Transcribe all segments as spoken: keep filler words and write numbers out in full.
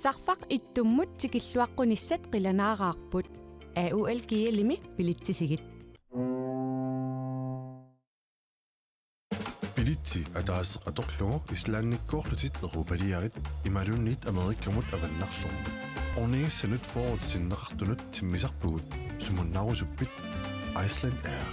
Sarfaq ittummut tikilluaqqunissat qilanaaraarput. A U L G L-imi bilitsisigit. Bilitsi ataaseq atorlugu Islandikkoorlutit Europaliarit imaluunniit Amerikkamut avannarlugu. Ornigissanut fyrret sinneqartunut timmisarpugut, sumunnaarusuppit? Iceland Air.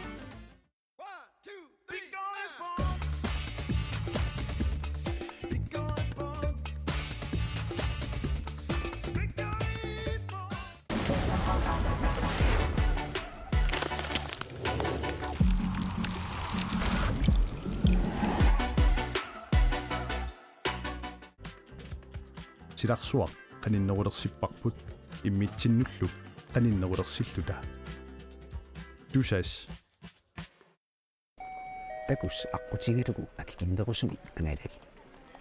Silarsuaq qaninnerulersipparput immitsinnullu qaninnerulersilluta. Tusass. Takuss aqqutigalugu akikinnerusumik angalali.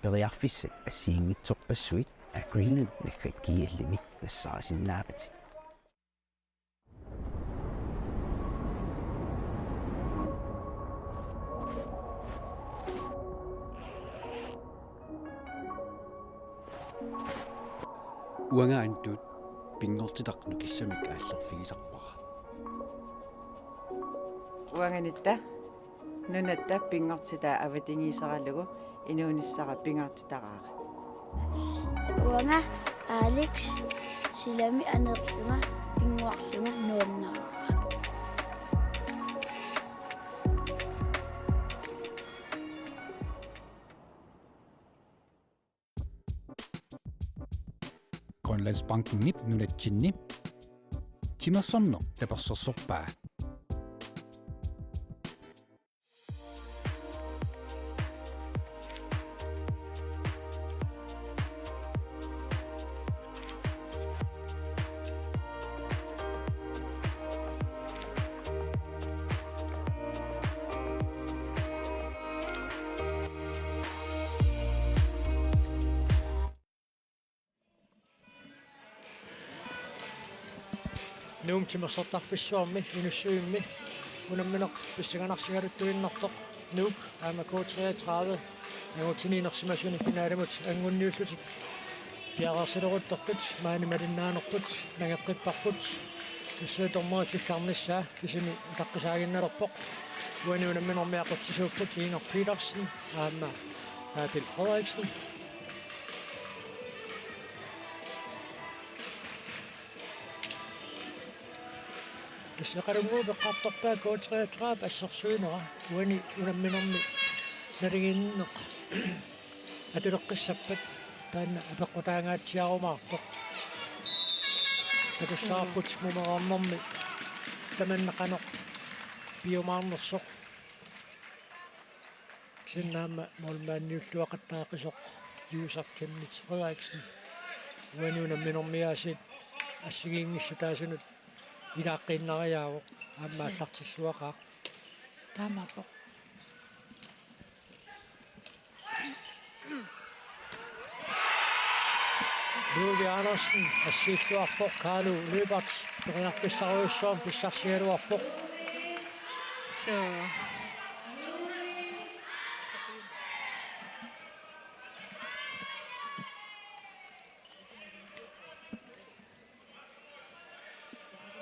Periarfissat assigiinngitsorpassuit Agreement naggat G L-imi nassaarisinnaavat. Uanga Antut pinngortitaq nukissamik aallerfigisarpara. Uanganitta nunatta pinngortitaa avatangiiseralugu inuunissara pingaartitaraara. Uanga Alex, silami aneerlunga pinnguarlunga nuannaraara. Grønlandsbankenip nunatsinni timersorneq tapersersorpaa. Nuummi timersortarfissuarmi Inussivimmi unammineq pissanganarsigaluttuinnartoq Nuuk aamma K treogtredive angutini inersimasuni finalimut angunniullutik piareersileruttorput, maani malinnaanerput nangeqqipparput. Tassuuna dommerit tikkarnissaa kisimi utaqqisaaginnalerpoq. Uani unamminermi aqutsisuupput Inger Petersen aamma Abel Frederiksen. Tassa Qalunnguup eqqartorpaa K treogtredive assersuinera uani unamminermi nalinginneq atuleqqissappat taanna apeqqutaangaatsiarumaartoq. Takussavarput mumereernermi tamanna qanoq piumaarnersoq. Kisianni aamma målmandiulluaqattaaqisoq Josef Chemnitz Frederiksen uani unamminermiaasiit assigiinngissutaasunut ilaaqqiinnariaavoq aamma Suu. aallartilluaqaaq. Taamaappoq. Ludvig Andersen assiilluarpoq, Kalu Lyberth periarfissarujussuarmik pissarsigaluarpoq. Suu.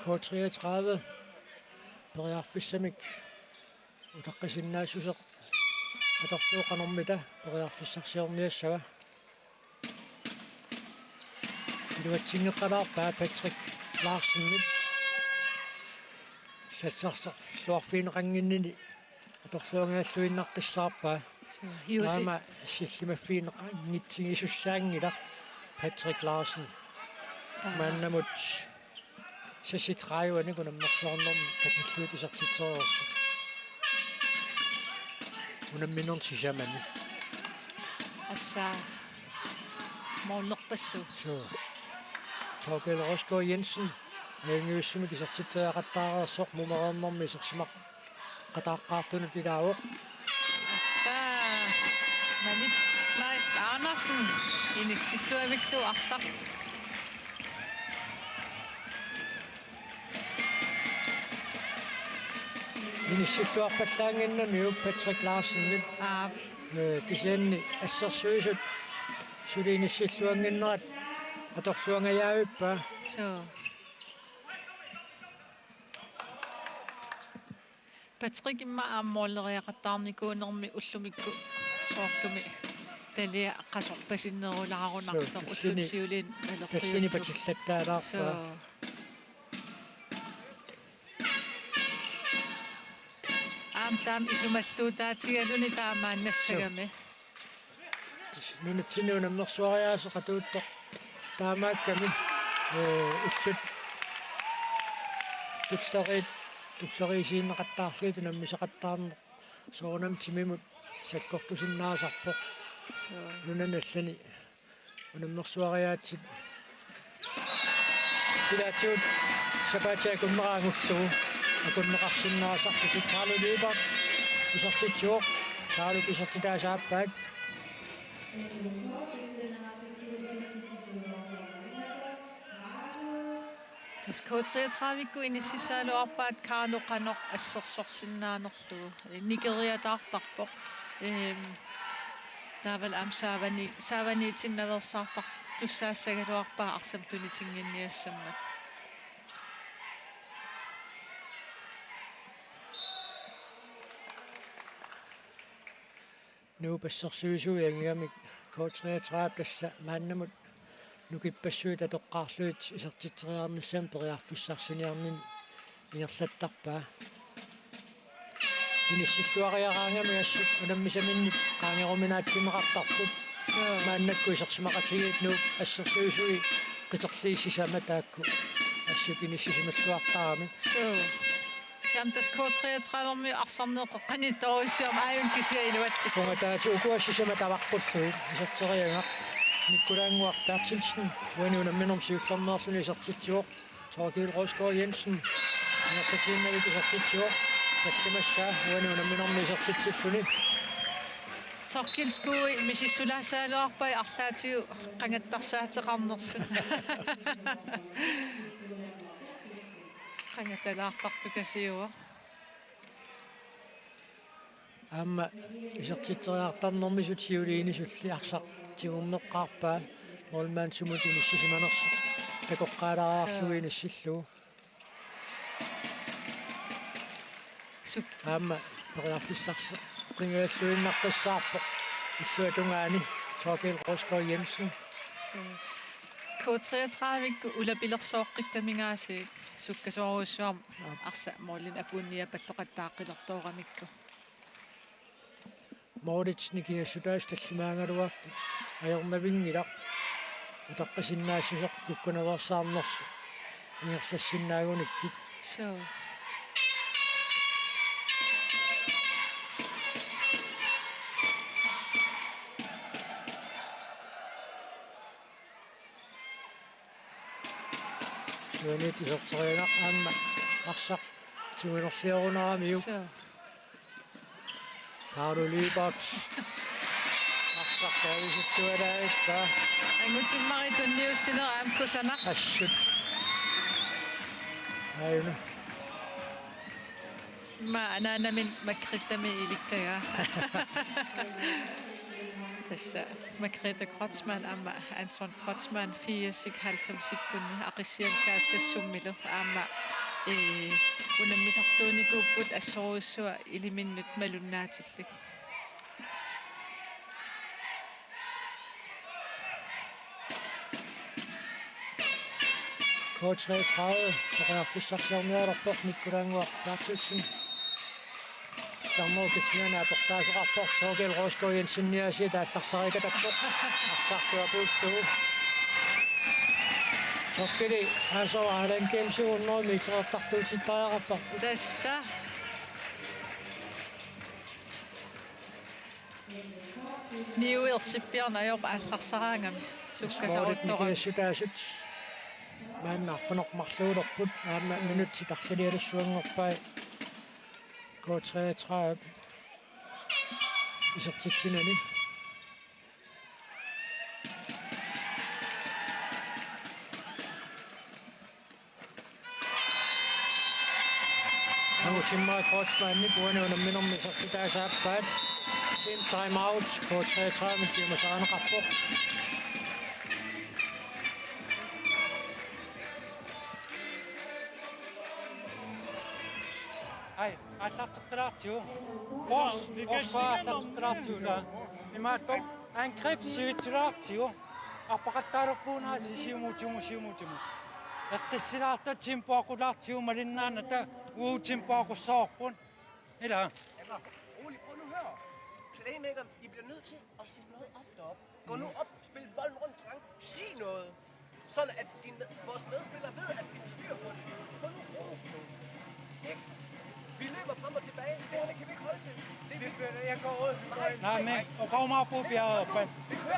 K treogtredive periarfissamik utaqqisinnaassuseq atorlugu qanormita periarfissarsiorniassava. Iluatsinngeqqalaarpaa Patrick Larsenip sassarserluarfigineqannginnini atorluannginnaqqissaarpaa. Suu, Jussi. Taama sillimaffigineqanngitsigisussaanngilaq Patrick Larsen. Taama. Maannamut seksogtredive-nik unammersuarnermi katillugit isertitsereersoq. Unamminermi sisamani. Assa. Målnerpassuit. Suu. Torkel Rosgaard Jensen. Ajunngivissumik isertitseriaqattaareersoq mumereernermi isersimaqataaqqaartunut ilaavoq. Assa. Manip Kleist Andersen. Inissilluamillu arsaq. Inissilluarpallaannginnamiuk Patrick Larsenip. Aap. Ee, kisianni assersuisut suli inissilluannginnerat Atorluangajaavippa. Suu. Patrick immaqa aamma måleriaqattaarnikuunermi ullumikkut soorlumi talia qasorpasinnerulaarunartoq. Suu, ullut siuliini nalorpiullugu. Tallini patillattaalaarpaa. Suu. Aamma taama isumalluutaatigaluni taamaannassagami. Nunatsinni unammersuariaaseq atuuttoq taamaakkami, ee, ullut tulleriit, tulleriisiinnaqattaarlugit unammisaqattaarneq soorunami timimut sakkortusinnaasarpoq. Suu. Nunani allani unammersuariaatsit ilaatigut sapaatip akunnera angullugu akunneqarsinnaasarlutik. Carlo Lyberth isertitsivoq. Carlo isertitaasa aappaat. Tassa K treogtredive-kkut inississagaluarpaat Carlo qanoq assersorsinnaanerlugu. Nikeriataartarpoq. Ehm, taavalu aamma saavani-, saavaniitinnaveersaartartussaassagaluarpaa arsaq tunitinnginniassammat. Nuup assersuisui angigamik K treogtredive tassa maannamut nukippassuit atoqqaarlugit isertitseriarnissamut periarfissarsiniarnini ingerlattarpaa. Inissilluariaraangamik assut unammisaminnik qaangeruminaatsimeqartarput. Suu. Maannakkut isersimaqatigiit Nuup assersuisui qiterliit sisamat taakku assut inissisimalluartaramik. Suu. Siam tassa K treogtredive-mi arsarneq qeqqaniittorujussuarmik aajuna kisiat iluatsipput. Qungataati ukua sisamat avaqqullugit iserteriagaq Nikkulaannguaq Berthelsen uani unamminermi siullermeerluni isertitsivoq. Thorkild Rosgaard Jensen ingerlatiinnavik isertitsivoq. Tallimassaa uani unamminermi isertitsilluni. Thorkild Skue misissulaassagaluarpai arlaatigut qangattarsaatseqarnersut. Qangatalaartartukasiuvoq. Aamma isertitseriartarnermisut siuliinisulli arsaq tigummeqqaarpaa målmandimut inissisimanersoq takoqqaalaariarlugu. Suu. Inissillugu. Suk. Aamma periarfissarsiorniartussaarpoq illuatungaani Thorkild Rosgaard Jensen. Suu. K treogtredive-kkut ulapilersooqqikkaminngaasiit sukkasoorujussuarmik. Aap. Arsaq målinik apuunniapalloqattaaqqilertooramikku. Målitsinni nikingassutaasut tallimaagaluartut ajornavinngilaq utaqqisinnaassuseq kukkunaveersaarnerlu ingerlassinnaagunikkit. Suu. Siunit iserteriagaq aamma arsaq tigunerliorunaramiuk. Suu. Carlo Lyberth. Arsaq tavisittualaarpaa. Angutimmari tunniussinera aamma kusanaq. Assut. Aajuna. Immaqa anaanami Margrethe-mi ilikkagaa. Tassa Margrethe Kreutzmann aamma Anton Kreutzmann firsit halvfemsikkunni Aqissiaat Kaassassumilu aamma, ee, unammisartuunikuupput assorujussuaq iliminnut malunnaatillit. K treogtredive periarfissarsiornialerpoq Nikkulaannguaq Berthelsen. Sammo kisianni atortaaseqarpoq Thorkild Rosgaard Jensen niaasiit aallarsarikatappoq. Arsartua puuttuu. Thorkildi aasaq Allan Kemsi unnermi iterartartuutittariaqarpoq. Tassa. Niuersippiarneq ajorpoq aallarsaraangami. Sukkasooruttorami. Nikingassutaasut maanna arfineq-marluulerput aamma minutsit arsalialussuanngorpai K treogtredive isertitsinani. Angutimmari Kreutzmannip uani unamminermi isertitaasa aappaat. Team timeout, K treogtredive tiimusaaneqarpoq. Ai, aallarteqqilaartigu. Qors-, qorsaq aallarteqqilaartigu, ila. Imaattoq, angreb sivitsilaartigu. Arpaqattaalerpugut aasiit siumut, siumut, siumut, siumut. Eqqissilaartoq tempoqqullaartigu, malinnaanata uagut tempoqqussavarput. Ila. Emma, rolig, prøv nu at høre. Playmaker, I bliver nødt til at sætte noget op deroppe. Gå nu op, spil bolden rundt, Frank. Sig noget. Sådan at din, vores medspillere ved, at vi har styr på det. Få nu ro på. Ikke? Vi løber frem og tilbage. Det her, det kan vi ikke holde til. Det er Vi bliver, jeg går ud. Nej, Naamik, uqaumaarpugut piareerpat.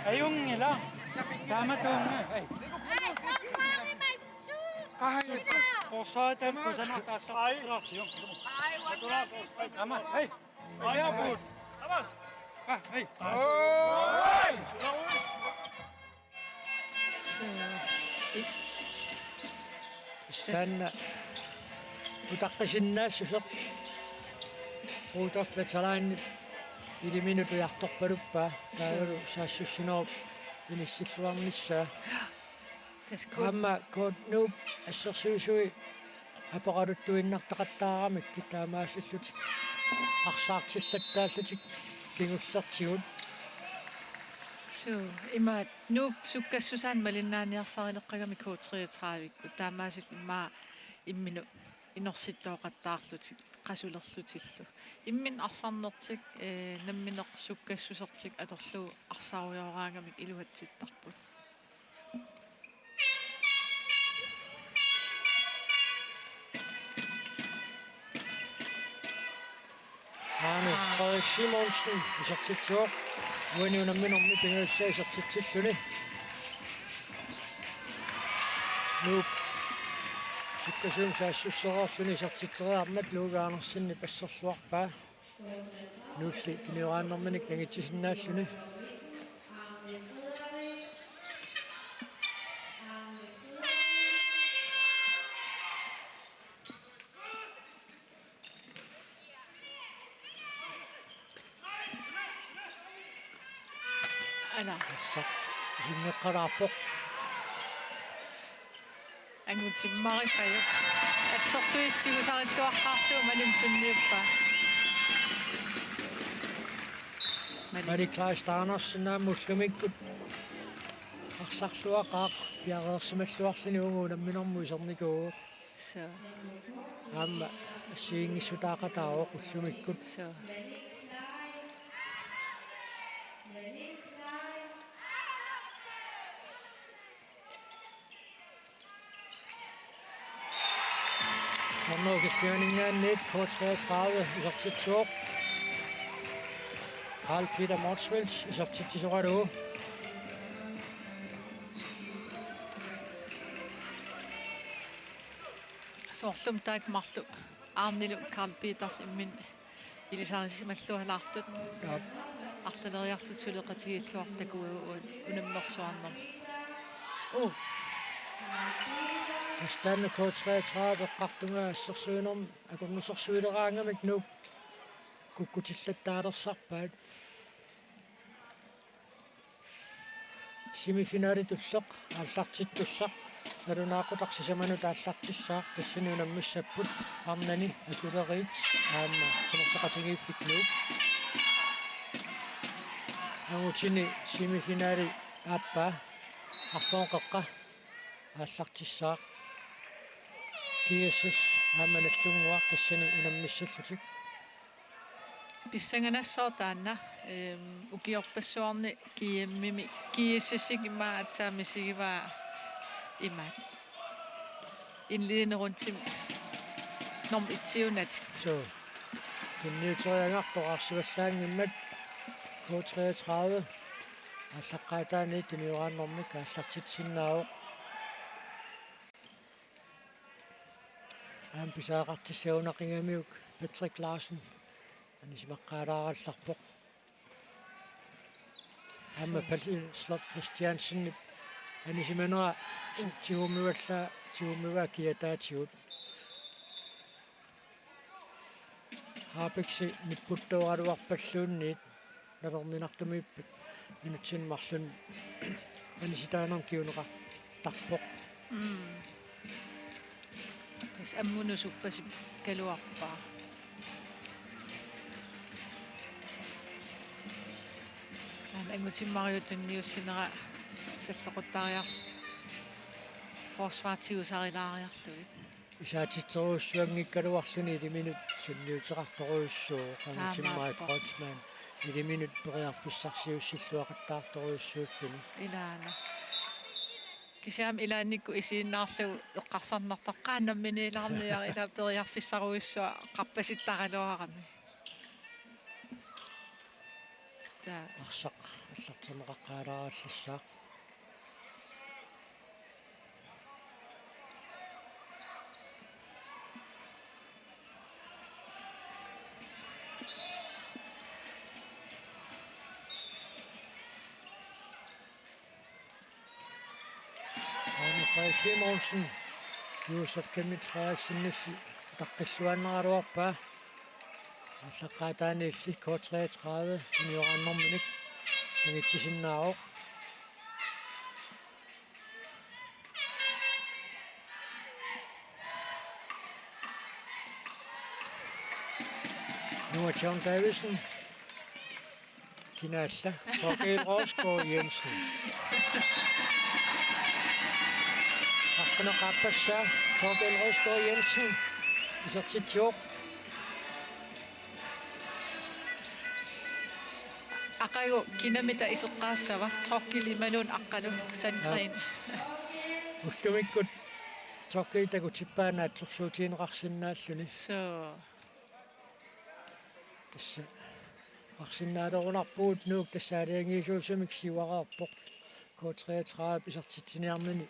Ajunngilaq. Taamaattuunga. Ai. Qorsaq taanna kusanartoq aallarteqqilaartigu. Aamma, hej. Aamma. Ah, hej. Suu. Taanna utaqqisinnaassuseq. Rudolf veteranip iliminut ujartorpaluppaa. Taavalu saassussinerup inissilluarnissaa. Tassa K-, aamma K-, Nuup assersuisui apoqaluttuinnartaqattaaramikkit taamaasillutik arsaartillattaallutik kingullertigut. Suu, imaat Nuup sukkassusaannik malinnaaniarsarileqqagamik K treogtredive-kkut taamaasillutik immaqa imminnut inorsittooqattaarlutik qasulerlutillu. Imminut arsarnertik, ee, nammineq sukkassusertik atorlugu arsarujooraangamik iluatsittarput. Aani Frederik Simonsen isertitsivoq. Uani unamminermi pingajussaa isertitsilluni. Nuup sukkasuumik saassussereerluni isertitseriarmat Luuga Andersenip asserluarpaa. Nuulli tunioraannerminik nangitsisinnaalluni. Ala. Arsaq isinngeqqalaarpoq. Angutimmariffajuk. Assersuisut tigusarilluaqqaarlugu Malik tunniuppaa. Malik. Malik Kleist Andersen aamma ullumikkut arsarluaqaaq piareersimalluarluni uagut unamminermut isernikuuvoq. Suu. Aamma assigiinngissutaaqataavoq ullumikkut. Suu. Arnaq Killianinngaanniit K treogtredive isertitsivoq. Karl Peter Motzfeldt isertitsisoralugu. Soorlumi taakku marluk aarnilu Karl Peter imminut ilisarisimallualaartut. Aap. Arlaleriarlutik suleqatigiilluartut takuagut unammersuarnermi. Uu. Tassa taanna K treogtredive eqqartungaa assersuinermi akunnusersuileraangamik Nuuk kukkutillattaalersarpaat. Semifinalitulleq aallartittussaq nalunaaqutaq sisamanut aallartissaaq, tassani unammissapput arnani Akuleriit aamma Timersoqatigiiffik Nuuk. Angutini semifinali aappaa arfineq-qeqqa aallartissaaq. GSS aamma Nagdlunguaq tassani unammissallutik. Pissanganassaaq taanna, ehm, ukiorpassuarni GM-imi GSS-ikkut immaqa aatsaat misigivaa imaat. Indledende rundemi nummer et-iunatik. Suu. Tunniuteriagartoq arsivallaanngimmat K treogtredive aallaqqaataaniit tunioraannermik aallartitsisinnaavoq. Aamma pisariaqartissagunaqigamiuk Patrick Larsen anisimaqqaalaarallarpoq. Aamma Pal-, Slot Christiansenip anisimanera tigummivallaa, tigummivaa kiataatigut. Harpiksi nipputtooraluarpalluunniit nalorninartumiipput minutsini marlunni anisitaanermut kinguneqartarpoq. Mm. Tassa ammunut sukkasup kaluarpaa. Angutimmaariup tunniussinera salloquttariar-, forsvaritiusarilaariarlugit. Isaatitserujussuanngikkaluarluni iliminut sunniuteqartorujussuuvoq, Angutimmarik Kreutzmann iliminut periarfissarsiussilluaqattaartorujussuulluni. Ilaana. Kisianni ilaannikkut isiginnaarlugu eqqarsarnartarpoq, qaa namminiilaarniarina periarfissarujussuaq qarpasittaraluarami. Taa. Arsaq allartinneqaqqaalaarallassaaq. Magnus Frederik Simonsen, Josef Kenneth Frederiksen, Nissi taqqilluaannaraluarpaa. Allaqqaataaniilli K treogtredive unioraannerminik angitsisinnaavoq. Noah John Davidsen. Kinaalla Torkild Rosgaard Jensen. Aqqaneq-aappassaa Torkild Rosgaard Jensen isertitsivoq. Aqagu kinamita iseqqaassava, Torkild imaluunniit Aqqalu Sandgreen? Ullumikkut Torkild takutippaa naatsorsuutigineqarsinnaalluni. Suu. Tassa oqarsinnaalerunarpugut, Nuuk tassa aalajangiisuusumik siuareerpoq. K treogtredive isertitsiniarnini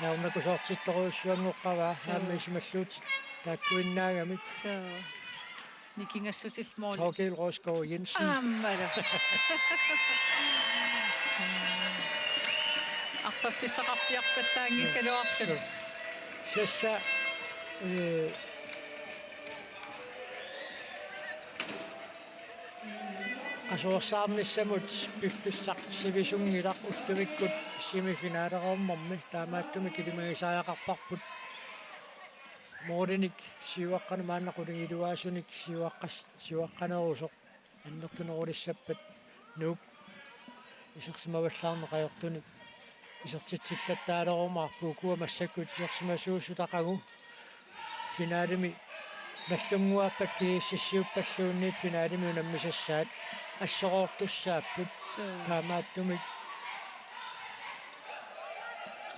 ajornakusoortittorujussuanngoqqavaa. Suu. Aamma isumalluutit taakkuinnaagamik. Suu. Nikingassutillu måli. Torkild Rosgaard Jensen. Aammalu. Arpaffissaqarpiarpallaanngikkaluarlugu. Suu. Tassa, eh, qasuersaarnissamut piffissaq sivisunngilaq ullumikkut semifinalereernermi, taamaattumik ilimagisariaqarparput. Målinik siuaqqaneq maanna qulingiluaasunik siuaqqas-, siuaqqanerusoq annertunerulissappat Nuuk isersimavallaarneq ajortunik isertitsillattaalerumaarput. Ukua massakkut isersimasuusut aqagu finalemi mallunnguaappat GSS-iuppalluunniit finalemi unammisassaat assoroortussaapput. Suu. Taamaattumik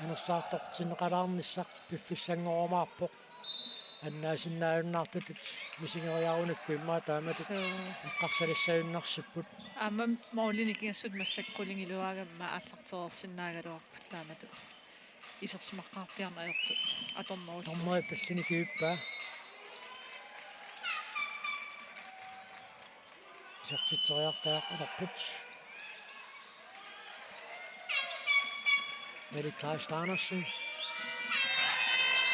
anersaartortinneqalaarnissaq piffissanngorumaarpoq. Annaasinnaajunnaartutut misigeriarunukku immaqa taamatut. Suu. Eqqarsalassaajunnaarsipput. Aamma målinik ikingassut massakkut qulingiluaagami aallartereersinnaagaluarput taamatut. Isersimaqqaarpiarneq ajortut atornerullugu. Dommerip tallini kivippaa. Isertitseriartariaqalerput. Malik Kleist Andersen.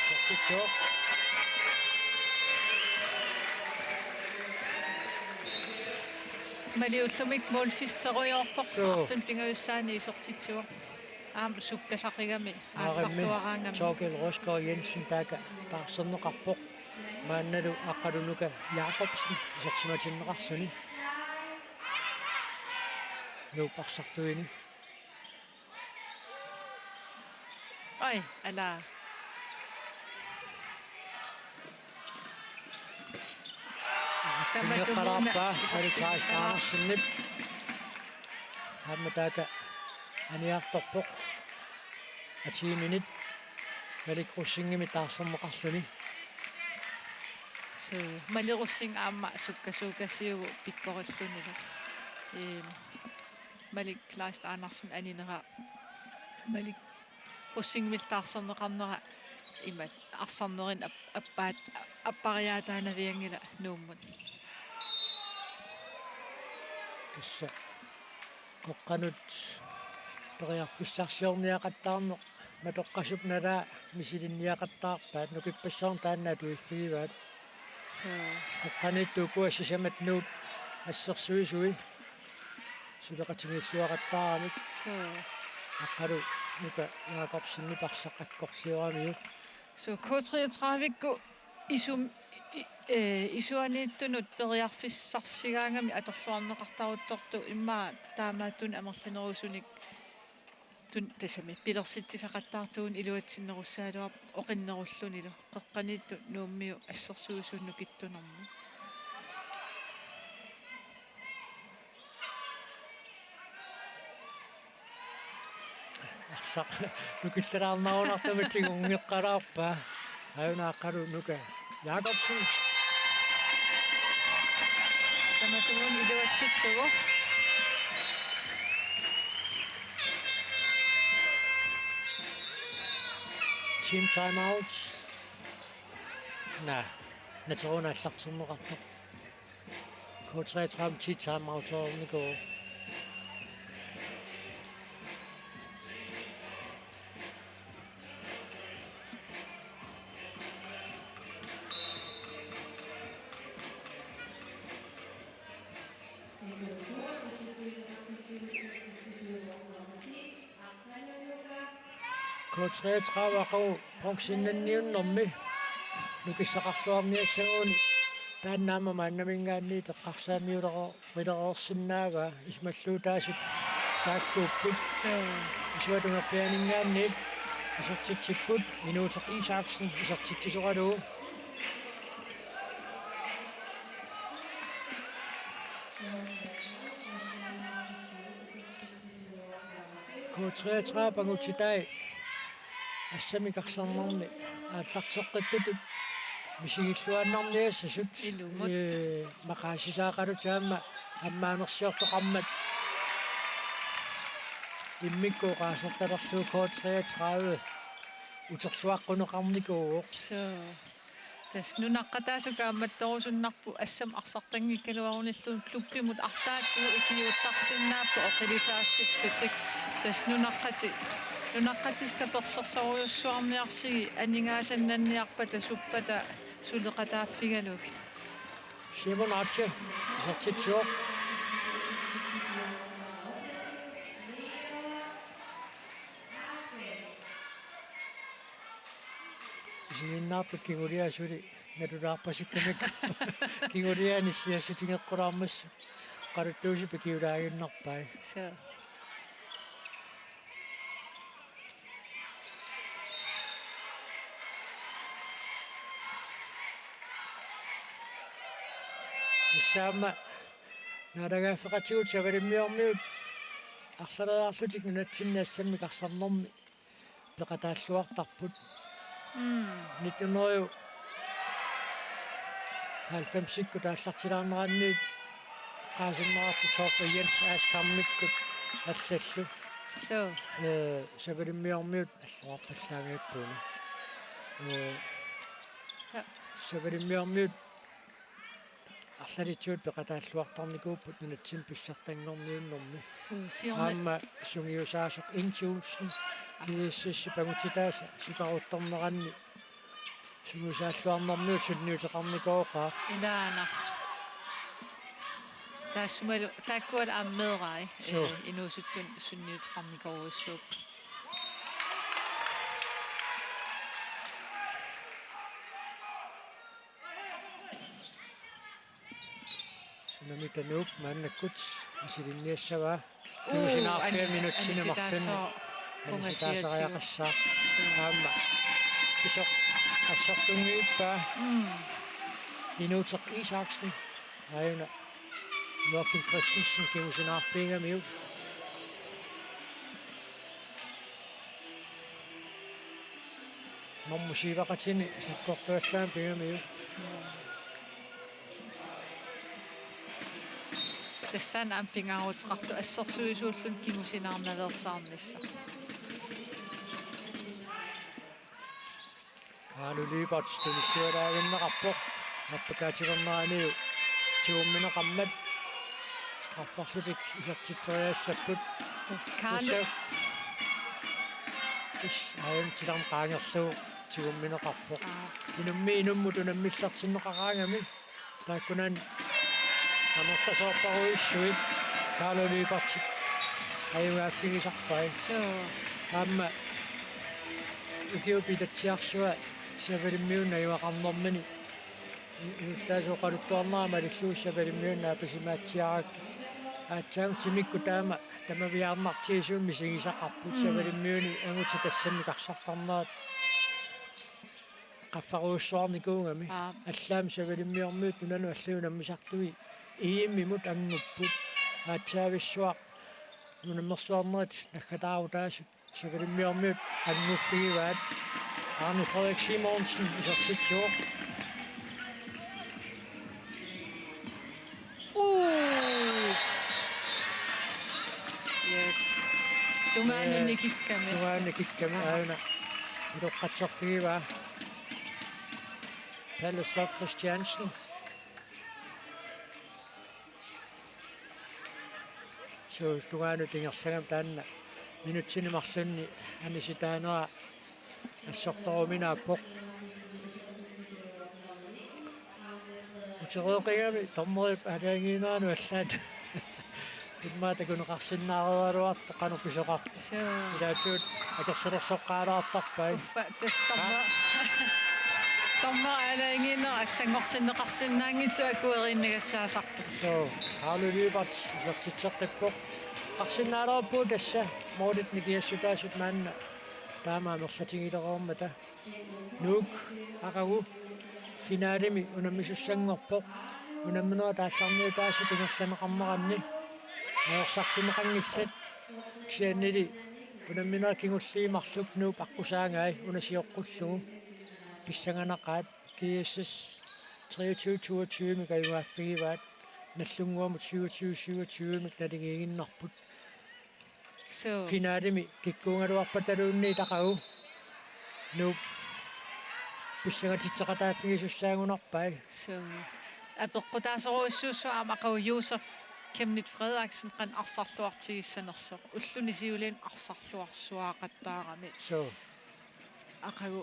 Isertitsivoq. Malik ullumi målfisterujoorpoq. Suu. Arfineq-pingajussaani isertitsivoq. Aamma sukkasaqigami aallarluaraangami. Torkild Rosgaard Jensen taakku taarserneqarpoq. Maannalu Aqqalu Nuka Jakobsen isersimatinneqarluni. Nuup arsartuini. Oj, ala. Tamatumuuna. Isersimaqqalaarpaa Malik Kleist Andersenip. Aamma taakku aniartorpoq. Atiiminit Malik Rosingimit taarserneqarluni. Suu, Malik Rosing aamma sukkasuukasiuvoq pikkorillunilu. Eem, Malik Kleist Andersen aninera Malik Rosingimillu taarserneqarnera imatut arsarnerini ap-, appaat-, appariaataanavianngilaq Nuummut. Tassa qeqqanut periarfissarsiorniaqattaarneq matoqqasup nalaa misilinniaqattaarpaat, nukippassuarni taanna atuiffigivaat. Suu. Qeqqaniittut ukua sisamat Nuup assersuisui suleqatigiilluaqattaaramik. Suu. Aqqalu Nuka Jakobsenip arsaq akkorlioramiuk. Suu, K treogtredive-kkut isum-, I-, ee, isuaniittunut periarfissarsigaangami atorluarneqartaruttortoq immaqa taamaattunik amerlanerusunik tun-, tassami pilersitsisaqattaartugut iluatsinnerussagaluarpoq oqinnerullunilu qeqqaniittoq Nuummiut assersuisuut nukittunermut. Arsaq nukillalaarnarunartumik tigorneqqalaarpaa. Aajuna aqqalu Nuka Jakobsen. Tamatumuuna iluatsittugu. Team timeout. Naa, nateruna aallartinneqartoq. K treogtredive ti timeout-ernikuuvoq. K treogtredive aqagu bronzennanniunnermi nukissaqarluarniassaguni taanna aamma maannaminngaanniit eqqarsaatigilereer-, -lereersinnaavaa, isumalluutaasut taakkuupput. Suu. Isuata Ngerpianinngaanniit isertitsipput, Inuuteq Isaksen isertitsisoralugu. K treogtredive angutitai assamik arsarnermi aallarteqqittutut misigilluinnarniassasut. Ilumut. Ee, maqaasisaaqalutik aamma ammaanersiortoqarmat immikkut oqaasertalerlugu K treogtredive uterluaqquneqarnikuuvoq. Suu. Tassa nunaqqataasut kaammattorusunnarput assamik arsartanngikkaluarunilluunniit klubbimut arlaatigut ikiuuttarsinnaapput oqilisaassillutik. Tassa nunaqqati-, nunaqqatissat tapersersorujussuarniarsigit aningaasannanniarpata suppata suleqataaffigalugit. Simon Ache, isertitsivoq. Isiginnaartut kinguliat suli nalulaarpasikkamik. Kinguliat nilliassutigeqqulaarmassuk. Oqaluttuusut pikiulaaginnarpai. Suu. Tassa aamma naalagaaffeqatigiit Savalimmiormiut arlaleriarlutik nunatsinni assamik arsarnermi peqataalluartarput. Mm. Nitten hundrede halvfemsikkut aallartilaarneranniit oqaasiinnarput soorlu Jens Askammikkut allallu. Suu. Ee, Savalimmiormiut alluarpallaanngippuuna. Ee, ja. Savalimmiormiut arlalitsigut peqataalluartarnikuupput nunatsinni pissartanngorniunnermi. Suu, siorna- Aamma sungiusaasoq Inti Olsen, G S S-ip angutitaasa sipaaruttorneranni sungiusaalluarnermiut sunniuteqarnikooqaaq. Ilaana. Taassumalu, taakkualu aamma meerai, suu, ee, inuusuttunut sunniuteqarnikorujussuupput. Tsunami Tanuup maannakkut misilinniassavaa. Uu, kingusinaaffia anis-, minutsini marlunni anisitaasoq. Anisitaasariaqassaaq. Suu. Aamma. Pisoq assersunngippaa. Mm. Inuuteq Isaksen. Aajuna Joachim Christensen kingusinaaffiigamiuk. Normu siivaqatini sakkortuallaamik pigamiuk. Tassani aamma pingaaruteqartoq assersuisuulluni kingusinaarnaveersaarnissaq. Kaanu Libert tunillualaaginnarpoq. Nappakaatilerneraniu tigummineqarmat. Strafferlutik isertitseriassapput. Yes, Kaanu. Tassa. Yes, aajuna titarneq qaangerlugu tigummineqarpoq. Aa. Inummiit inummut unammillertinneqaraangami. Taakkunani amerlasoorparujussuit Kaanu Libertip ajugaaffigisarpai. Suu. Aamma ukiut ilatsiarsua Savalimmiunut najugaqarnermini Inuttaasoq oqaluttuarnera malillugu Savalimmiuni naappasimaatsiarakkit. Aatsaat timikkut taama tamaviaarnartigisunik misigisaqarput. Mm. Savalimmiuni angutit tassani arsartarnerat qaffarujussuarnikuugami. Aa. Allaammi Savalimmiormiut nunanut allanut unammisartui E M-imut angupput. Aatsaavissuaq unammersuarnerit naggataarutaasut Savalimmiormiut anguffigivaat. Arne Frederik Simonsen isertitsivoq. Uu! Yes. Tungaanut nikikkami. Tungaanut nikikkami. Aa. Aana iluaqutserfigivaa Palle Sloth Christiansen. Suu, tungaanut ingerlagami taanna minutsini marlunni anisitaanera assortoruminaappoq. Utereeqigami dommerip aalajangiineranut allaat immaqa takuneqarsinnaareeraluartoq qanoq pisoqartoq. Suu. Ilaatigut akersulersoqqaalaartarpai. Uffa, tassa dommer-, dommerit aalajangiinerat allanngortinneqarsinnaanngitsut akueriinnagassaasarput. Suu, Harlu Lyberth isertitseqqippoq. Qarsinnaalerput tassa målit nikiassutaasut maanna taama amerlatigilereermata. Nuuk aqagu finalemi unammisussanngorpoq. Unamminerit aallarniutaasut ingerlanneqarneranni ajorsartinneqanngillat. Kisiannili unamminerit kingulliit marluk Nuup aqqusaangai una sioqqullugu pissanganaqaat. G S S treogtyve toogtyve-mik ajugaaffigivaat. Nagdlunguamut syvogtyve syvogtyve-mik naligiiginnarput. Suu. Finalemi kikkuugaluarpataluunniit aqagu Nuup pissangatitseqataaffigisussaagunarpai. Suu. Apeqqutaasorujussuussaaq aamma aqagu Josef Chemnitz Frederiksen qanoq arsarluartigissanersoq. Ulluni siulini arsarluarsuaqattaarami. Suu. Aqagu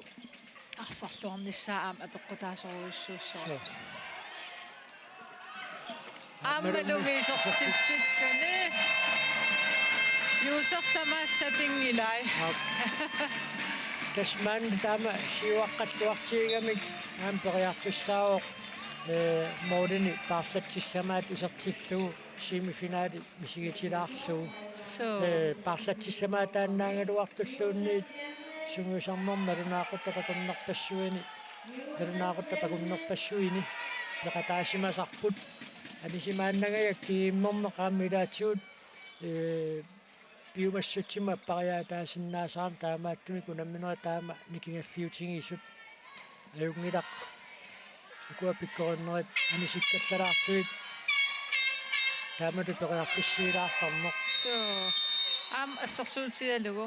arsarluarnissaa aamma apeqqutaasorujussuussaaq. Suu. Aammalu isertitsilluni. Josef tamaasa sapinngilai. Aap. Tassa maanna taama siuaqqalluartigigamik aamma periarfissaavoq, ee, målini paarlatsissamaat isertillugu semifinali misigitilaarlugu. Suu. Ee, paarlatsissamaataannaagaluartulluunniit sungiusarnermi nalunaaqutap akunnerpassuini, nalunaaqutap akunnerpassuini peqataasimasarput. Anisimaannangajak G M-erneq aamma ilaatigut, ee, piumassutsimut appariaataasinnaasarami, taamaattumik unamminerit taama nikingaffiutigisut. Ajunngilaq. Ukua pikkorinnerit anisikkallalaarlugit taamatut periarfissiilaartarneq. Suu. Aamma assersuutigalugu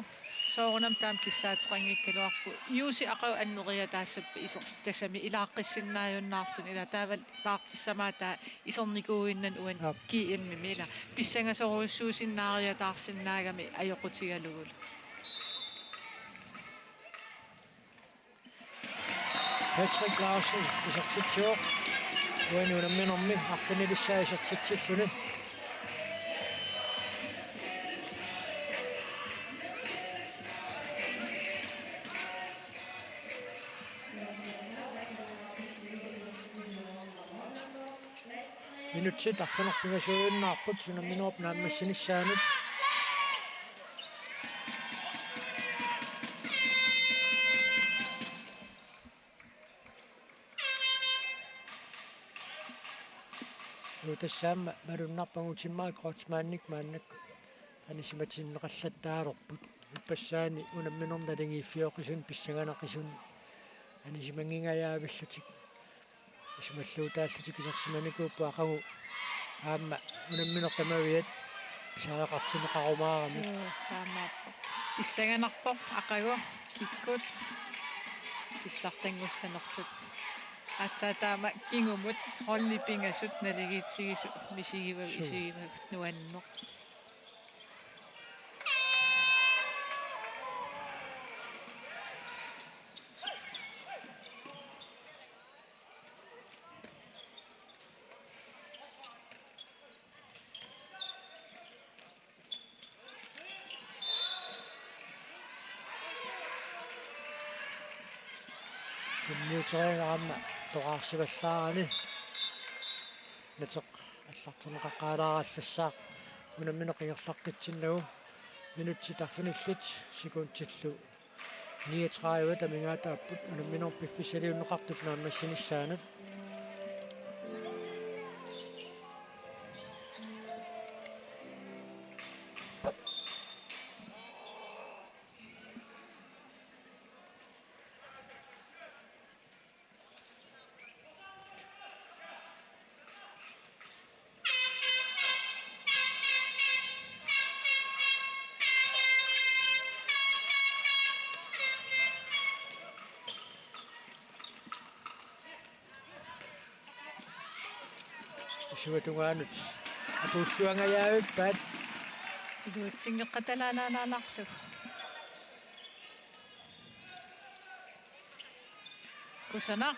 soorunami taama kissaateqanngikkaluarpoq. Jussi aqagu anneriataassappat isers-, tassami ilaaqqissinnaajunnaarluni, ila taavalu paartissamaataa isernikuuinnani uani. Aap. G M-imi, ila pissangasorujussuusinnaariataarsinnaagami ajoqutigalugulu. Patrick Larsen isertitsivoq. Uani unamminermi arfinilissaa isertitsilluni. Minutsit arfineq-pingasuujunnaapput unamminerup naammassinissaanut. Uu, tassa aamma malunnarpoq Angutimmarik Kreutzmannip maannakkut anisimatinneqallattaalerput. Ippassaani unamminermi naligiiffioqisuni pissanganaqisuni anisimanngingajaavillutik isumalluutaallutik isersimanikuupput, aqagu aamma unammineq tamaviat pisariaqartinneqarumaaramik. Suu, taamaappoq. Pissanganarpoq aqagu kikkut pissartanngussanersut. Aatsaat taama kingumut holdit pingasut naligiitsigisut misigivagut. Suu. Isigivagut nuanneq. Tunniuteriaraa aamma Toqaarsivallaarani. Nateq allartinneqaqqaalaarallassaaq unammineq ingerlaqqitsinnagu. Minutsit arfinillit sekundillu niogtredive amigaataapput unamminerup piffissaliunneqartup naammassinissaanut. Isuata tungaanut apuulluangajaavippaat. Iluatsinngikkatalalaalaarlugu. Kusanaq.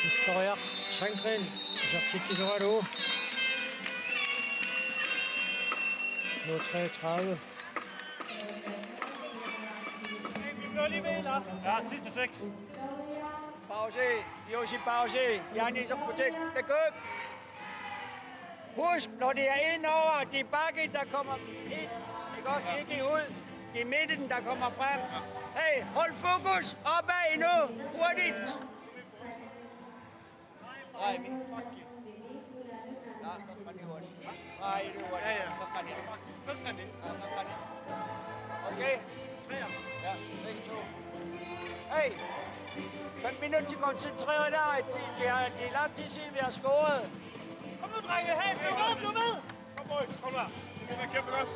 Victoria Sandgren isertitsisoralugu. Nummer treogtredive. Ja, sidste seks. Pause. Josip, pause. Janis og Putek. Det er godt. Husk, når det er ind over de bakke, der kommer ind. Ikke også? Ikke ud. Det er midten, der kommer frem. Hey, hold fokus. Opad endnu. Hurtigt. Nej, min fucking. Nej, det var det. Ja, ja. Okay. Ja, begge to. Hey! Fem minutter til koncentreret der. Det er, det er lang tid siden, vi har scoret. Kom nu, drenge. Hey, bliv ved, bliv ved. Kom, boys. Kom der. Det er kæmpe godt.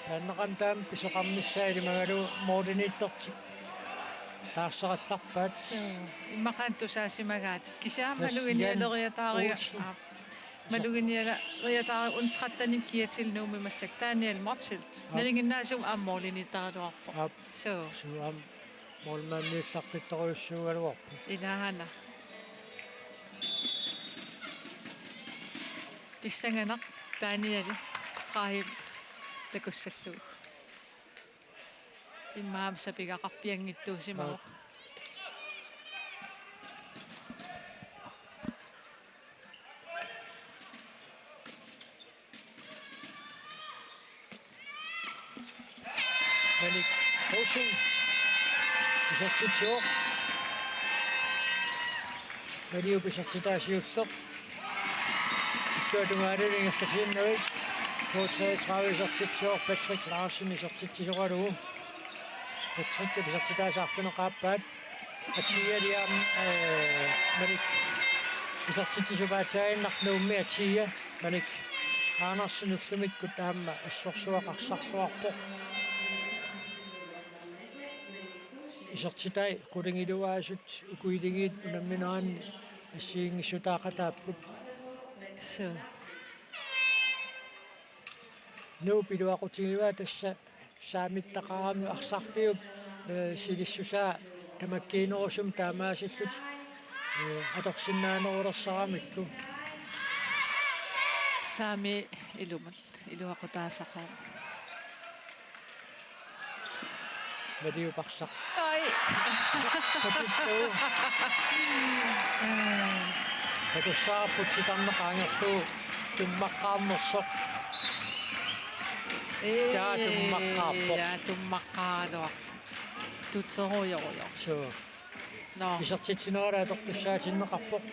Taanna qanoq taama pisoqarnissaa ilimagalugu målimiittortik taarserallarpaat. Suu, immaqa tusaasimagaatit. Kisianni maluginialeriataariga. Olsen. Aap. Maluginialeriataariga U tretten-ip kiatillugu Nuummi massakkut Daniel Motzfeldt. Aap. Nalinginnaasumik aamma målimiittaraluarpoq. Aap. Suu. Suu aamma målmandiullaqqittorujussuugaluarpoq. Ilaana. Pissanganaq Daniel stregi takussallugu. Immaqa aamma sapigaqarpianngitsuusimavoq. Malik Rosing isertitsivoq. Maliup isertitaa siulleq. Illuatungaani ingerlatiinnarlugu. K treogtredive isertitsivoq, Patrick Larsen isertitsisoralugu. Patrick isertitaasa arfineq-aappaat. Atia liam, eh, Malik isertitsisupaataaginnarlugu Nuummi Atia. Malik Andersen ullumikkut aamma assorsuaq arsarluarpoq. Isertitai qulingiluaasut uku iligiit unammineranni assigiinngissutaaqataapput. Suu. Nuup iluaqutigivaa tassa saamittaqarami arsarfiup, eh, silissusaa tamakkiinerusumik taamaasillutik, eh, atorsinnaanerulersaramikku. Saami ilumut iluaqutaasaqaaq. Maliup arsaq. Ai. Takussaapput titarneq qaangerlugu tummaqqaarnersoq. Ee, jaa, tummaqqaarpoq. Jaa, tummaqqaaraluarpoq. Tuterujorujoq. Suu. Nå. Isertitsinera atortussaatinneqarpoq.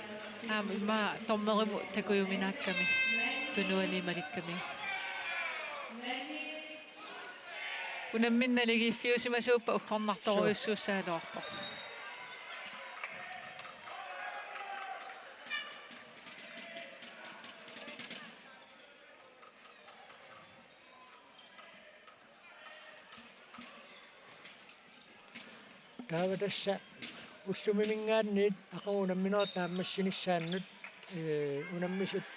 Aamma immaqa dommerimut takujuminaakkami. Tunuani malikkami. Unammineq naligiiffiusimasuuppat uggornartorujussuussagaluarpoq. Taava tassa ullumiminngaanniit aqagu unamminerit naammassinissaannut, ee, unammisut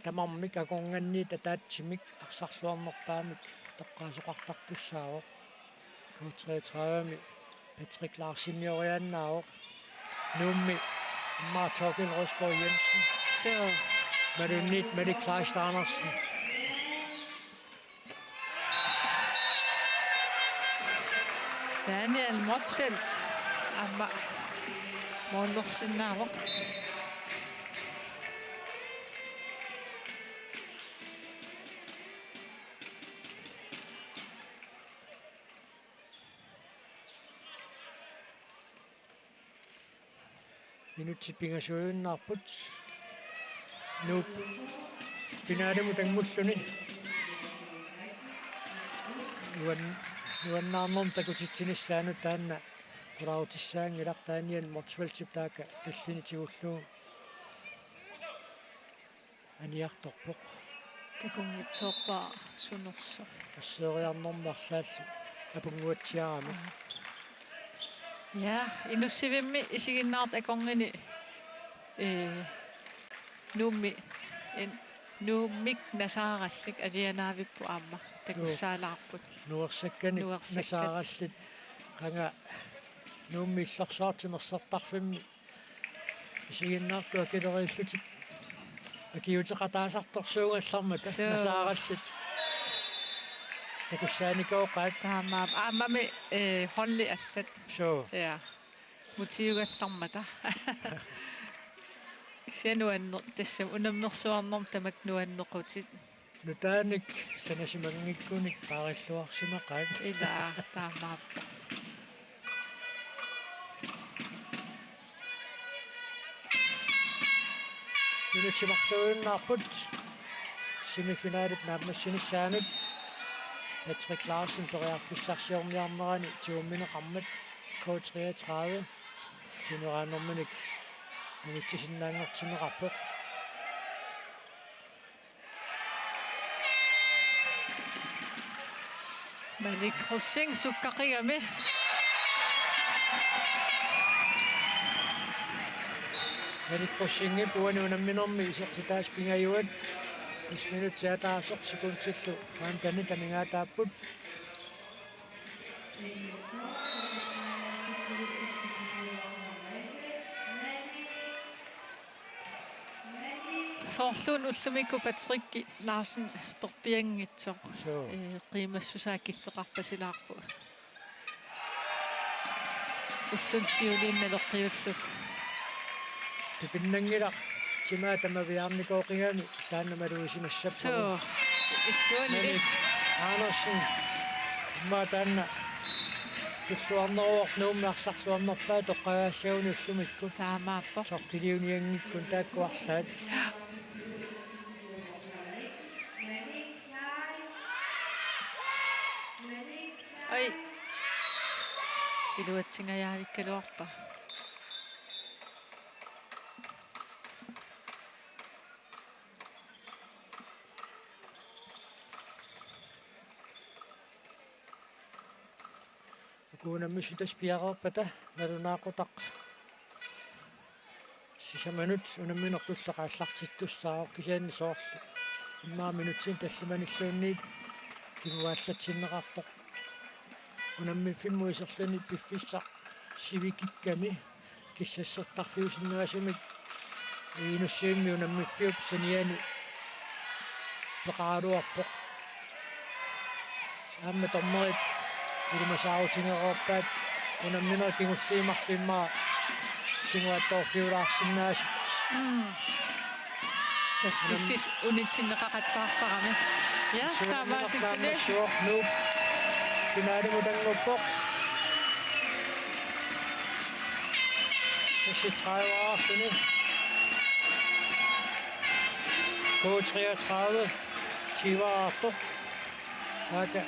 tamarmik akornanniit ataatsimik arsarluarnerpaamik toqqaasoqartartussaavoq. K treogtredive-mi Patrick Larsenioriaannaavoq. Nuummi immaqa Torkild Rosgaard Jensen. Suu. Imaluunniit Malik Kleist Andersen. Daniel Motzfeldt aamma målersinnaavoq. Minutsit pingasuinnaapput. Nuup finalimut tanngulluni. Nuan-, nuannaarnermut takutitsinissaanut taanna pulaarutissaanngilaq, Daniel Motzfeldtip taakku tallini tigullugu aniartorpoq. Takunngitsoorpaa sunersoq. Asseeriarnermi arlaallu apunnguatsiarami. Ja, Inussivimmi isiginnaartut akornanni, ee, Nuummi, en, Nuummik nasaarallit alianaavippoq aamma. Takussaalaarput. Nuersakkanik. Nuersakkat. Nasaarallit. Qanga Nuummi Illorsuarmi timersortarfimmi isiginnaartut akileriillutik akiuuteqataasartorsuugallarmata. Suu. Nasaarallit takussaanikoqaat. Taamaappoq. Aammami, eh, holdi allat. Suu. Ja. Mutiugallarmata. Kisianni nuanne-, tassami unammersuarnermi tamakku nuannequtit. Nutaanik sanasimanngikkunik paarilluarsimaqaat. Ilaa, taamaappoq. Minutsit marluinnaapput semifinalit naammassinissaanut. Patrick Larsen periarfissarsiorniarnerani tigummineqarmat K treogtredive. Kineranerminik unittisinnaanngortinneqarpoq. Malik Rosing sukkaqigami. Malik Rosingip uani unamminermi isertitaasa pingajuat. Fem minutsit ataaseq sekundillu femtenit amigaataapput. Soorluuna ullumikkut Patrick Larsen perpianngitsoq. Suu. Ee, qiimassusaa killeqarpasilaarpoq. Ulluni siuliini naleqqiullugu. Tupinnanngilaq timaa tamaviaarnikooqigami taanna malugisimassa. Suu. Illuanili. Malik Andersen. Immaqa taanna tulluarneruvoq Nuummi arsarluarnerpaat toqqagaassaguni ullumikkut. Taamaappoq. Toqqiliunianngikkuni taakku arlaat. Ai. Iluatsingajaavikkaluarpaa. Uku unammisut tassa piareerpata nalunaaqutaq sisamanut unamminertullu aallartittussaavoq, kisianni soorlu immaqa minutsinik tallimanilluunniit kinguaallatsinneqartoq. Unammiffimmut iserluni piffissaq sivikikkami kissassertarfiusinnaasumik Inussivimmi unammiffiup saniani peqaraluarpoq. Aamma dommerit ilimasaarutigereerpaat unamminerit kingulliit marluk immaqa kinguaattoorfiulaarsinnaasut. Mm. Tassa piffissaq unitsinneqaqattaartarami. Ja, taamaasilluni. Nuup finalimut tannguppoq. Seksogtredive-aarluni. K treogtredive tyve-aartoq. Taakku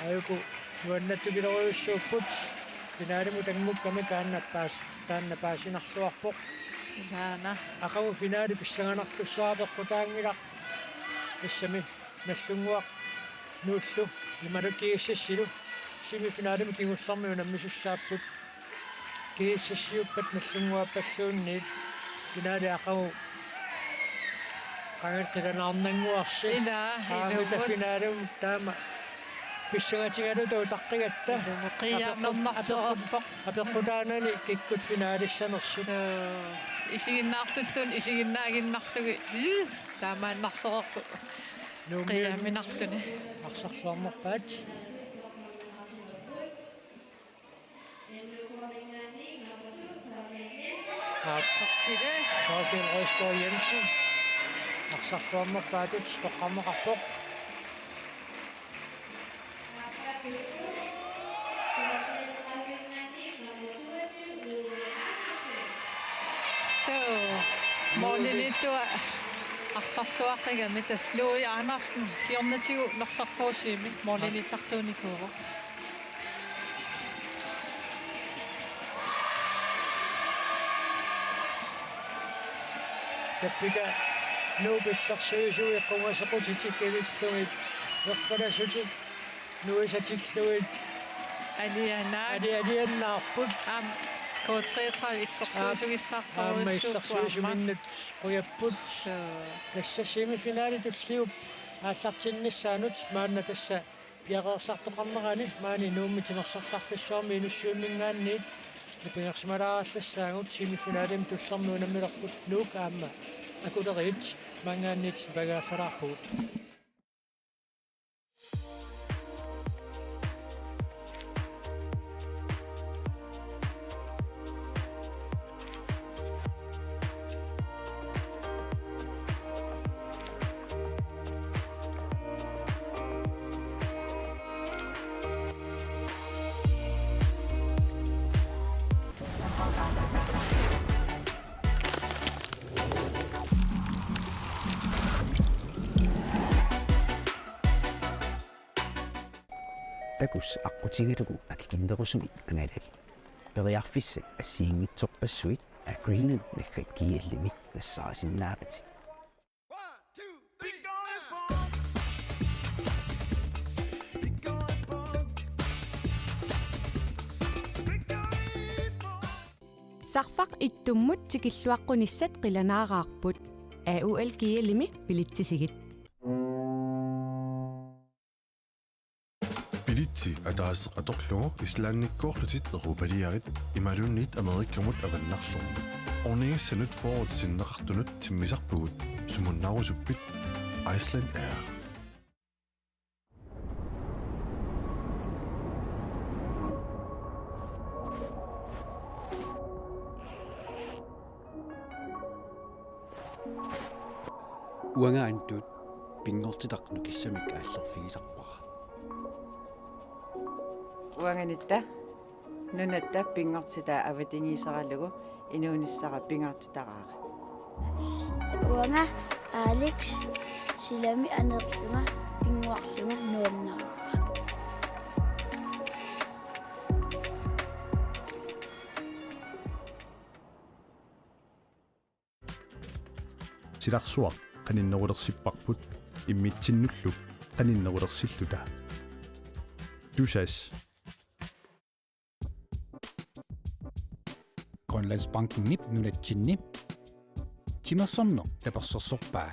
aajuku nuannaartupiloorujussuupput. Finalimut tanngukkami taanna paas-, taanna paasinarluarpoq. Taanna. Aqagu finali pissanganartussaq apeqqutaanngilaq. Tassami Nagdlunguaq Nuullu imaluunniit GSS-ilu semifinalimut kingullermi unammisussaapput. GSS-iuppat Nagdlunguappalluunniit finali aqagu qangali qilanaarnannguarsi. Ilaa, qaamita ilummut. Finalimut taama pissangatigaluta utaqqigatta. Ilummut qiiaarnarnarsereerpoq. Apeqqut-, apeqqutaanani kikkut finalissanersut. Suu, isiginnaartulluunniit isiginnaaginnarlugit. Ii, taamaannarsereerpoq. Nuummiut qiiaminarluni. Arsarluarnerpaat. Torkild Røsgaard Jensen. Arsarluarnerpaatut toqqarneqarpoq. So, målimiittoq arsarluaqigami tassa Louis Andersen siornatigut Norsaq H C-mi målimiittartuunikuuvoq. Tappika Nuup illersuisui qungasequtitik ivillugit erfalasutik nuisatillugit. Alianaat. Ali-, alianaarput. Aamma K treogtredive illersuisugissaartorujussuupput aamma. Aamma illersuisuminnut qujapput. Suu. Tassa semifinali tulliup aallartinnissaanut maanna tassa piareersartoqarnerani maani Nuummi timersortarfissuarmi Inussivimminngaanniit nipangersimalaarallassagut semifinalimi tullermi unammilerput Nuuk aamma Akuleriit maanngaanniit nipagaassalaarpugut. Takuss aqqutigalugu akikinnerusumik angalagit. Periarfissat assigiinngitsorpassuit Agreement naggakkiallimi nassaarisinnaavat. Sarfaq ittummut tikilluaqqunissat qilanaaraarput. A U L G L-imi bilitsisigit. Bilitsi ataaseq atorlugu Islandikkoorlutit europaliarit imaluunniit Amerikamut avannarlugu. Ornigassanut fyrret sinneqartunut timmisarpugut, sumunnaarusuppit? Icelandair. Uanga Antut pinngortitaq nukissamik aallerfigisarpara. Uanga Nitta nunatta pinngortitaa avatangiiseralugu inuunissara pingaartitaraara. Uanga Alex silami aneerlunga pinnguarlunga nuannaarpara. Silarsuaq qaninnerulersipparput immitsinnullu qaninnerulersilluta. Tusass. Grønlandsbankenip nunatsinni timersorneq tapersersorpaa.